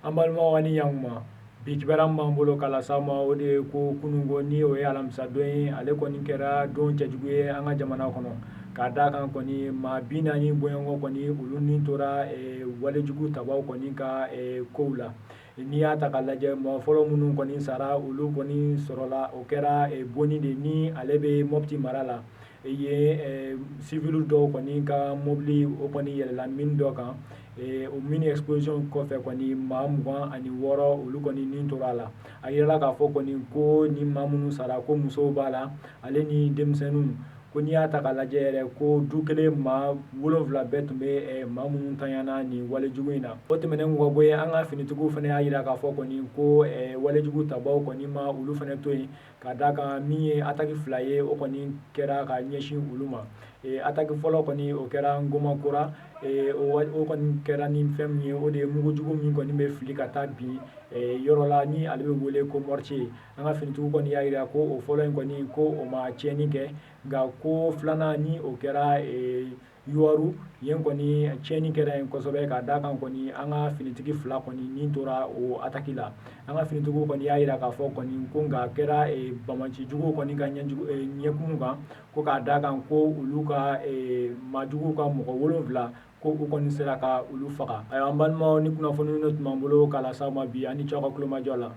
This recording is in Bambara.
An balimaw, ani ɲankuma. Bi kibaruya min b'an bolo k'a las'aw ma, o de ye ko kununko, ni o ye alamisa don ye, ale kɔni kɛra don cɛjugu ye an ka jamana kɔnɔ, k'a d'a kan kɔni maa 40 bɔɲɔgɔn kɔni, olu ni tora walejugu tabaw kɔni ka kow la. N'i y'a ta k'a lajɛ, mɔgɔ fɔlɔ minnu kɔni sara, olu kɔni sɔrɔla, o kɛra Boni de, ni ale bɛ Mɔpti mara la yen. Civil dɔw kɔni ka mobili, o kɔni yɛlɛla mine dɔ kan. O mine explosion kɔfɛ kɔni, maa 26, olu kɔni ni tora a la. A yirala k'a fɔ kɔni ko ni maa minnu sara, ko musow b'a la, ale ni denmisɛnninw. Ko n'i y'a ta k'a lajɛ yɛrɛ, ko du kelen maa 7 bɛɛ tun bɛ maa minnu tanyana nin walejugu in na. O tɛmɛnen kɔ bɔ yen, an ka finitigiw fana y'a jira k'a fɔ kɔni ko walejugu tabaw kɔni ma olu fana to yen, ka d'a kan min ye attaque fila ye, o kɔni kɛra ka ɲɛsin olu ma. Attaque fɔlɔ kɔni, o kɛra Ngomakora. O kɔni kɛra ni fɛn min ye, o de ye mugujugu min kɔni bɛ fili ka taa bin yɔrɔ la, ni ale bɛ wele ko mortier. An ka finitigiw kɔni y'a jira ko o fɔlɔ in kɔni, ko o ma tiɲɛni kɛ, nka ko filanan ni o kɛra Youwarou yen kɔni, tiɲɛni kɛra yen kosɛbɛ, ka d'a kan kɔni an ka finitigi fila kɔni ni tora o attaque la. An ka finitigiw kɔni y'a jira k'a fɔ kɔni ko nka kɛra banbaancijuguw kɔni ka ɲɛkumu kan, ko k'a d'a kan ko olu ka maajuguw ka mɔgɔ 7, ko u kɔni sera ka olu faga. Ayiwa, an balimaw, ni kunnafoni de tun b'an bolo k'a las'aw ma bi. Aw ni ce aw ka tulomajɔ la.